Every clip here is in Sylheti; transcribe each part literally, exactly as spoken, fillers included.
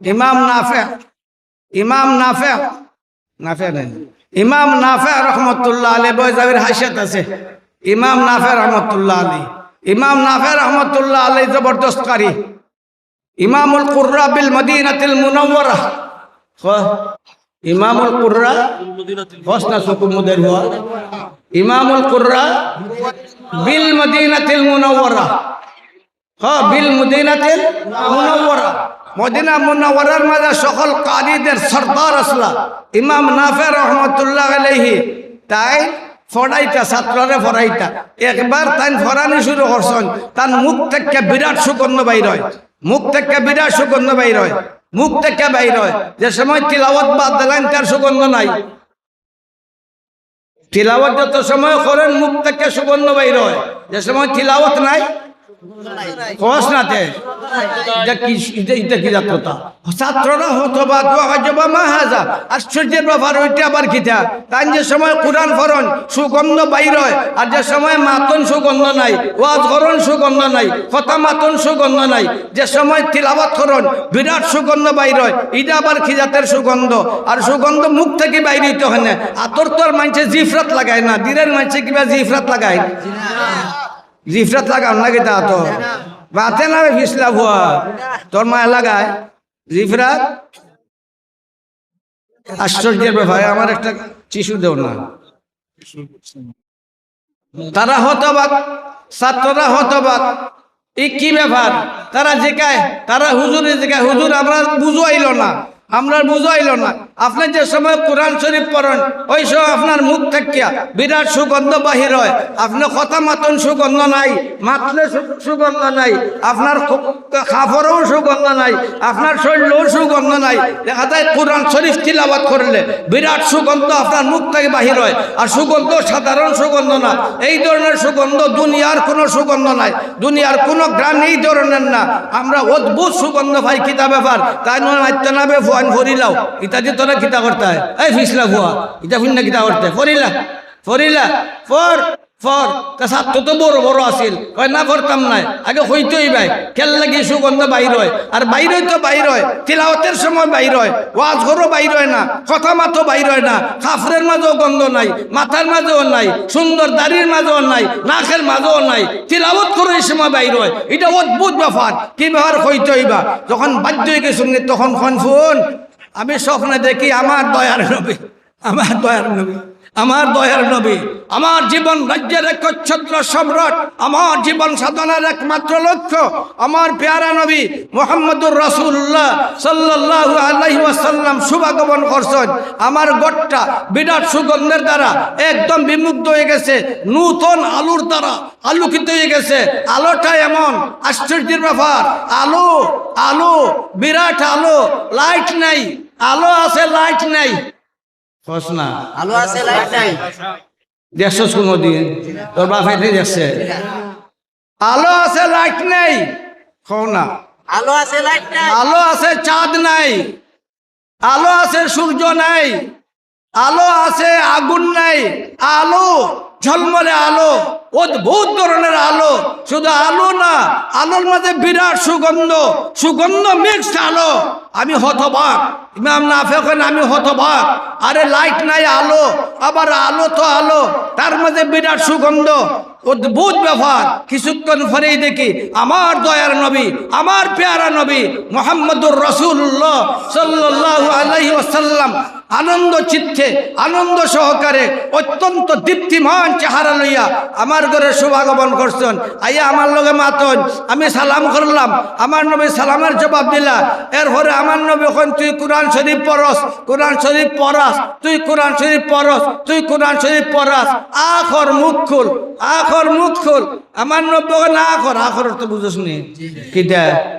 ইমাম নাফে, ইমাম নাফে, নাফে নাই, ইমাম নাফে রহমতুল্লাহ আলাইহি, বয়জাবির হাসিয়াত আছে। ইমাম নাফে রহমতুল্লাহ আলাইহি, ইমাম নাফে রহমতুল্লাহ আলাইহি জবরদস্ত কারি। ইমামুল কুররা বিল মদিনাতিল মুনাওয়ারা। হ, ইমামুল কুররা, হোস না সুকুমুদের হুয়া। ইমামুল কুররা বিল মদিনাতিল মুনাওয়ারা। হ, বিল মদিনাতিল মুনাওয়ারা। মদিনা মুনাওয়ারার মাঝে সকল কারীদের সর্দার আছলা ইমাম নাফে রহমতুল্লাহ আলাইহি। তাইন ফড়াইতা, ছাত্ররে ফড়াইতা। একবার তাইন ফড়ানি শুরু করছইন, তান মুখ থাকি বিরাট সুগন্ধ বাইর অয়। মুখ থাকি বিরাট সুগন্ধ বাইর অয়। মুখ থাকি বাইর অয়। যে সময় তিলাওয়াত বাদ দিলাইন, তার সুগন্ধ নাই। তিলাওয়াত যত সময় করইন, মুখ থাকি সুগন্ধ বাইর অয়। যে সময় তিলাওয়াত নাই, কস না তে। ইটা কি, ইটা, ইটা কি জাত কথা? ছাত্ররা হতবাক, "ওয়া আজাবা মা হাজা।" আশ্চর্যের ব্যাপার, ওইটা আবার কিতা? তাইন যে সময় কোরআন ফড়ইন, সুগন্ধ বাইর অয়, আর যে সময় মাতইন, সুগন্ধ নাই, ওয়াজ করইন, সুগন্ধ নাই, কথা মাতইন, সুগন্ধ নাই। যে সময় তিলাওয়াত করইন, বিরাট সুগন্ধ বাইর অয়। ইটা আবার কি জাতের সুগন্ধ? আর সুগন্ধ মুখ থাকি বাইর অইতো কেনে? আতর তো আর মানষে জিফরাত লাগায় না, দিরার মানষে কিবা জিফরাত লাগায়? জিফরাত লাগাও না কিতা তো? বাতে না বে ফিসলা ফুয়া, তোর মায় লাগায় জিফরাত? আশ্চর্যের ব্যাপার, আমার একটা টিস্যু দেও না। তারা হতবাক, ছাত্ররা হতবাক। ই কি ব্যাপার? তারা জিকায়, তারা হুজুরে জিকায়, "হুজুর, আমরার বুঝো আইলো না, আমরার বুঝো আইলো না।" আপনে যে সময় কোরআন শরীফ পড়ইন, ওই সময় আপনার মুখ থাকিয়া বিরাট সুগন্ধ বাহির অয়। আপনে কথা মাতইন, সুগন্ধ নাই, মাতলে সু-, সুগন্ধ নাই, আপনার ক-, কাপড়ও সুগন্ধ নাই, আপনার শরীরও সুগন্ধ নাই। দেখা যায় কোরআন শরীফ তিলাওয়াত করলে বিরাট সুগন্ধ আপনার মুখ থাকি বাহির অয়, আর সুগন্ধ সাধারণ সুগন্ধ না। এই ধরনের সুগন্ধ দুনিয়ার কোনো সুগন্ধ নাই, দুনিয়ার কোনো ঘ্রাণ এই ধরনের না। আমরা অদ্ভুত সুগন্ধ পাই। কিতা ব্যাপার? তাইন মাততা না বে, ফুয়াইন ফড়িলাও। ইতা দি তোরা কিতা করতায়? এই ফিসলা ফুয়া, ইতা হুনিয়া কিতা করতায়? ফড়িলা, ফড়িলা, ফড়। ফড়। তে ছাত্র তো বড় বড় আছিল, কয়, "না, ফড়তাম নায়।" আগে কইতো অইবায়, কেন লাগি সুগন্ধ বাইর অয়, আর বাইর অয় তো বাইর অয়, তিলাওয়াতের সময় বাইর অয়, ওয়াজ করো বাইর অয় না, কথা মাতো বাইর অয় না, কাপড়ের মাঝেও গন্ধ নাই, মাথার মাঝেও নাই, সুন্দর দাড়ির মাঝেও নাই, নাকের মাঝেও নাই, তিলাওয়াত করো এই সময় বাইর অয়। ইটা অদ্ভুত ব্যাপার। কি ব্যাপার কইতো অইবা? যখন বাধ্য অই গেছইন, তখন কইন, "ফুয়াইন, আমি স্বপ্নে দেখি আমার দয়ার নবী।" আমার দয়ার নবী, আমার দয়ার নবী, আমার জীবন রাজ্যের একচ্ছত্র সম্রাট, আমার জীবন সাধনার একমাত্র লক্ষ্য, আমার পেয়ারা নবী মুহাম্মদুর রাসূলুল্লাহ সাল্লাল্লাহু আলাইহি ওয়াসাল্লাম শুভাগমন করছইন। আমার ঘরটা বিরাট সুগন্ধের দ্বারা একদম বিমুগ্ধ অই গেছে, নূতন আলোর দ্বারা আলোকিত অই গেছে। আলোটা এমন আশ্চর্যের ব্যাপার, আলো, আলো, বিরাট আলো, লাইট নাই, আলো আছে, লাইট নাই। কস না। আলো আছে, লাইট নাই। দেখছস কোনোদিন? তোর বাপে দেখছে? আলো আছে, লাইট নাই। কও না। আলো আছে, লাইট নাই। আলো আছে, চাঁদ নাই। আলো আছে, সূর্য নাই। আলো আছে, আগুন নাই। আলো, ঝলমলে আলো, অদ্ভুত ধরনের আলো। শুধু আলো না, আলোর মাঝে বিরাট সুগন্ধ, সুগন্ধ মিক্সড আলো। আমি হতবাক। ইমাম নাফে কইন, "আমি হতবাক।" আরে, লাইট নাই, আলো, আবার আলো তো আলো, তার মাঝে বিরাট সুগন্ধ, অদ্ভুত ব্যাপার। কিছুক্ষণ পরেই দেখি আমার দয়ার নবী, আমার পেয়ারা নবী মুহাম্মদুর রাসূলুল্লাহ সাল্লাল্লাহু আলাইহি ওয়াসাল্লাম আনন্দ চিত্তে, আনন্দ সহকারে, অত্যন্ত দীপ্তিমান চেহারা লইয়া আমার ঘরে শুভাগমন করছইন। আইয়া আমার লগে মাতইন, আমি সালাম করলাম, আমার নবী সালামের জবাব দিলা। এরপরে আমার নবী কইন, "তুই কোরআন শরীফ পড়স, কোরআন শরীফ পড়স, তুই কোরআন শরীফ পড়স, তুই কোরআন শরীফ পড়স, আ কর মুখ খুল, আ কর মুখ খুল।" আমার নবী কইন, "আ কর।" আ কর তো বুঝছস নি? কিতা?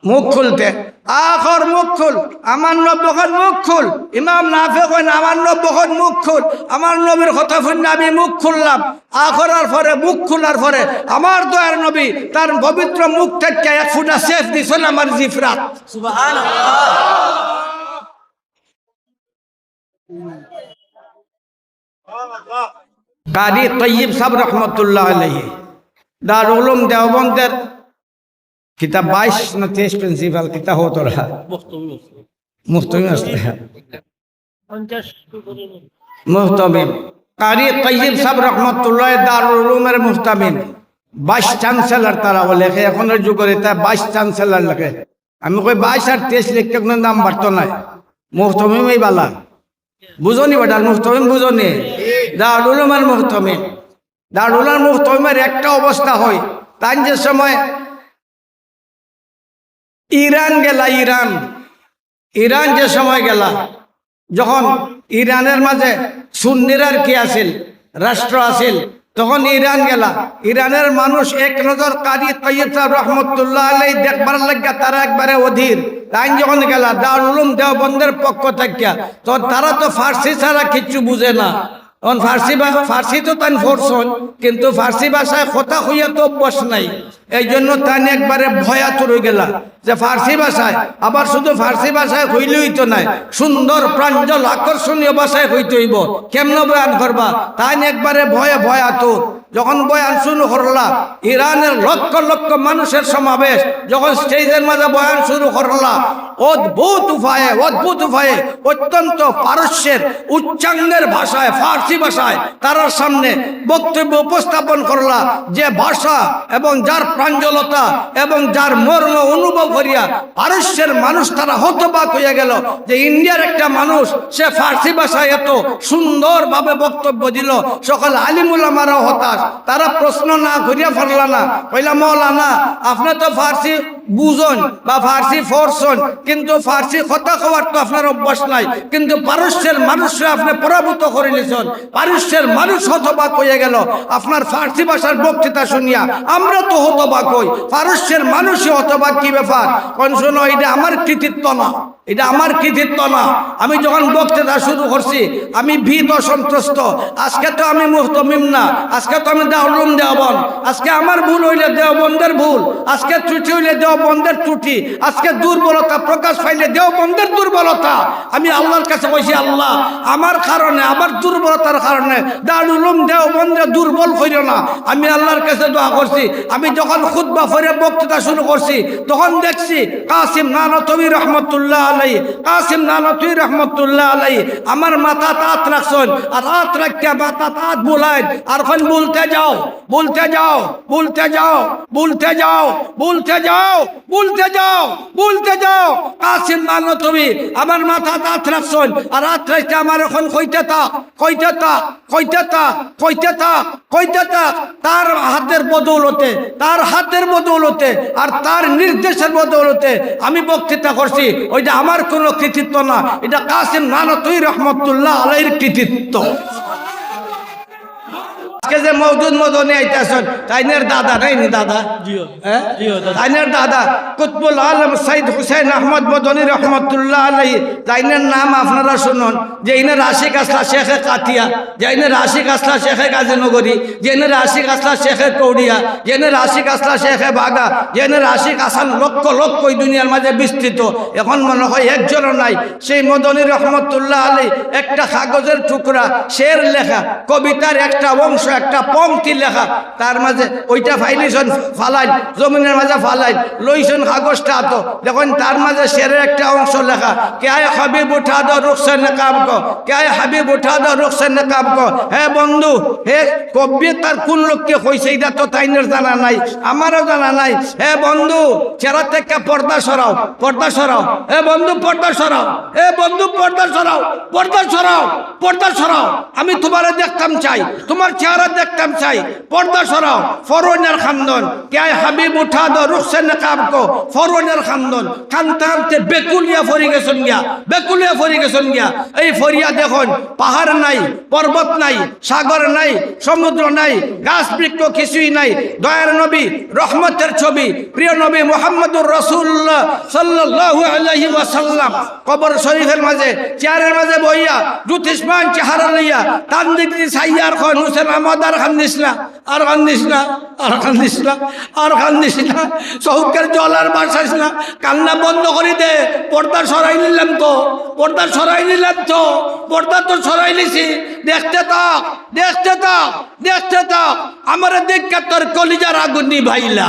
মুখ খুলতে। "আ কর মুখ খুল।" আমার নবী কইন, "মুখ খুল।" ইমাম নাফে কইন, "আমার নবী কইন মুখ খুল।" আমার নবীর কথা হুনিয়া আমি মুখ খুললাম। আ করার পরে, মুখ খোলার পরে আমার দয়ার নবী তার পবিত্র মুখ থাকি এক ফুটা সেচ দিছইন আমার জিফরাত। সুবহানাল্লাহ। কারি তৈয়ব সাহেব রহমতুল্লাহ আলাইহি, দারুল উলুম দেওবন্দের কিতা বাইশ না তেইশ প্রিন্সিপাল, কিতা হতো না? মুহতমিম আসলে। মুহতমিম। কারি তৈয়ব সাহেব রহমতুল্লাহ দারুল উলুমের মুহতমিম। ভাইস চ্যান্সেলর তারা বলে, এখনর যুগর ইতা ভাইস চ্যান্সেলর লেখে। আমি কই, বাইশ আর তেইশ লেখতে কোনো দাম বাড়তো নায়। মুহতমিমই বালা। বুঝনি বেটা, মুহতমিম বুঝনি? দারুল উলুমের মুহতমিম। দারুল উলুমের মুহতমিমের একটা অবস্থা হয়, তাইন যে সময় ইরান গেলা, ইরান, ইরান যে সময় গেলা, যখন ইরানের মাঝে সুন্নিরার কি আছিল, রাষ্ট্র আছিল, তখন ইরান গেলা। ইরানের মানুষ এক নজর কারি তৈয়ব সাহেব রহমতুল্লাহ আলাই দেখবার লাগিয়া তারা একবারে অধীর। তাইন যখন গেলা, দারুল উলুম দেওবন্দের পক্ষ থাকিয়া, তো তারা তো ফার্সি ছাড়া কিচ্ছু বুঝে না। এখন ফার্সি ভা-, ফার্সি তো তাইন পড়ছইন, কিন্তু ফার্সি ভাষায় কথা কইয়া তো অভ্যাস নাই, এই জন্য তাইন একবারে ভয়াতুর অই গেলা যে ফার্সি ভাষায়, আবার শুধু ফার্সি ভাষায় কইলে অইতো নায়, সুন্দর প্রাঞ্জল আকর্ষণীয় ভাষায় কইতে অইবো। কেমনে বয়ান করবা? তাইন একবারে ভয়ে ভয়াতুর। যখন বয়ান শুরু করলা, ইরানের লক্ষ লক্ষ মানুষের সমাবেশ, যখন স্টেজের মাঝে বয়ান শুরু করলা, অদ্ভুত উপায়ে, অদ্ভুত উপায়ে অত্যন্ত পারস্যের উচ্চাঙ্গের ভাষায়, ফার্সি ভাষায় তারার সামনে বক্তব্য উপস্থাপন করলা, যে ভাষা এবং যার প্রাঞ্জলতা এবং যার মর্ম অনুভব করিয়া পারস্যের মানুষ তারা হতবাক হইয়া গেল যে ইন্ডিয়ার একটা মানুষ, সে ফার্সি ভাষায় এত সুন্দরভাবে বক্তব্য দিল। সকল আলিম উলামারাও হতাশ, তারা প্রশ্ন না করিয়া পারলা না, কইলা, "মৌলানা, আপনি তো ফার্সি বুঝইন বা ফার্সি পড়ছইন, কিন্তু ফার্সি কথা কওয়ার তো আপনার অভ্যাস নাই, কিন্তু পারস্যের মানুষরে আপনি পরাভূত করিলিছইন।" পারস্যের মানুষ হতবাক হইয়া গেল আপনার ফার্সি ভাষার বক্তৃতা শুনিয়া। আমরা তো হতবাক হই, পারস্যের মানুষই হতবাক। কি ব্যাপার? কইন, "শুনো, এটা আমার কৃতিত্ব না, এটা আমার কৃতিত্ব না। আমি যখন বক্তৃতা শুরু করছি, আমি ভীত সন্ত্রস্ত। আজকে তো আমি মুহতমিম না, আজকে তো আমি দারুল উলুম দেওবন্দ। আজকে আমার ভুল হইলে দেওবন্দের ভুল, আজকে ত্রুটি হইলে দেওবন্দের ত্রুটি, আজকে দুর্বলতা প্রকাশ পাইলে দেওবন্দের দুর্বলতা। আমি আল্লাহর কাছে কইছি, 'আল্লাহ, আমার কারণে, আমার দুর্বলতার কারণে দারুল উলুম দেওবন্দরে দুর্বল করিও না।' আমি আল্লাহর কাছে দোয়া করছি। আমি যখন খুতবা পড়ে বক্তৃতা শুরু করছি, তখন দেখছি কাসিম নানতবী রহমতুল্লাহ আলাই, কাসিম নানতবী রহমতুল্লাহ আলাই আমার মাথাত আত রাখছইন, আর আত রাখিয়া মাথাত আত বুলাইন, আর কইন, "বলতে যাও, বলতে যাও, বলতে যাও, বলতে যাও, বলতে যাও, বলতে যাও, বলতে যাও।" কাসিম নানতবী আমার মাথাত আত রাখছইন, আর আত রাখিয়া আমারে কইন, "কইতে থাক, কইতে থাক, কইতে থাক, কইতে থাক, কইতে থাক।" তার হাতের বদৌলতে, তার হাতের বদৌলতে, আর তার নির্দেশের বদৌলতে আমি বক্তৃতা করছি। ওইটা আমার কোনো কৃতিত্ব না, এটা কাসিম নানতবী রহমতুল্লাহ আলাইহির কৃতিত্ব। আজকে যে মওদুদ মদনী আইতাছইন, তাইনের দাদা নায়নি দাদা? জিও। হ্যাঁ? জিও, দাদা। তাইনের দাদা কুতবুল আলম সৈয়দ হুসেন আহমদ মদনী রহমতুল্লাহ আলাইহি, তাইনের নাম আপনারা শুনইন, যে ইনের আশিক আছলা শেখে কাতিয়া, যে ইনের আশিক আছলা শেখে গাজীনগরী, যে ইনের আশিক আছলা শেখে কৌড়িয়া, যে ইনের আশিক আছলা শেখে বাগা, যে ইনের আশিক আছলা লক্ষ লক্ষ এই দুনিয়ার মাঝে বিস্তৃত। এখন মনে হয় একজনও নাই। সেই মদনী রহমতুল্লাহ আলাইহি একটা কাগজের টুকরা শের লেখা, কবিতার একটা অংশ, একটা পংক্তি লেখা, তার মাঝে ওইটা ফালাইছইন, ফালাইল, জমিনের মাঝে ফালাইল, লইছইন কাগজটা আতো, দেখইন তার মাঝে শেরের একটা অংশ লেখা, "क्या है हबीब उठा दो रुख़ से नकाब को, क्या है हबीब उठा दो रुख़ से नकाब को।" হে বন্ধু, হে কবি তার কোন লোককে কইছে, এটা তো তাইনের জানা নাই, আমারও জানা নাই। হে বন্ধু, চেহারা থেকে পর্দা সরাও, পর্দা সরাও। হে বন্ধু, পর্দা সরাও। হে বন্ধু, পর্দা সরাও, পর্দা সরাও, পর্দা সরাও। আমি তোমারে দেখতাম চাই, তোমার চেহারা দেখতাম চাই। পর্দা সরাও। ফরওয়ানার কান্দন, "क्या है हबीब उठा दो रुख़ से नकाब को।" ফরওয়ানার কান্দন। কানতে কানতে বেকুলিয়া পড়ি গেছইন গিয়া, বেকুলিয়া পড়ি গেছইন গিয়া। এই ফরিয়া দেখইন, পাহাড় নাই, পর্বত নাই, সাগর নাই, সমুদ্র নাই, গাছ বৃক্ষ কিছুই নাই। দয়ার নবী, রহমতের ছবি, প্রিয় নবী মুহাম্মদুর রাসূলুল্লাহ সাল্লাল্লাহু আলাইহি ওয়াসাল্লাম কবর শরীফের মাঝে, চেয়ারের মাঝে বইয়া, জ্যোতিষ্মান চেহারা লইয়া, তান দিকে চাইয়া আর কইন, "হুসেন আহমদ, আর কান্দিস না, আর কান্দিস না, আর কান্দিস না, আর কান্দিস না, চউখের জল আর বারছাইস না, কান্না বন্ধ করি দে, পর্দা সরাই নিলাম তো, পর্দা সরাই নিলাম তো, পর্দা তো সরাই নিছি, দেখতে থাক, দেখতে থাক, দেখতে থাক, আমারে দেখিয়া তোর কলিজার আগুন নিভাইলা।"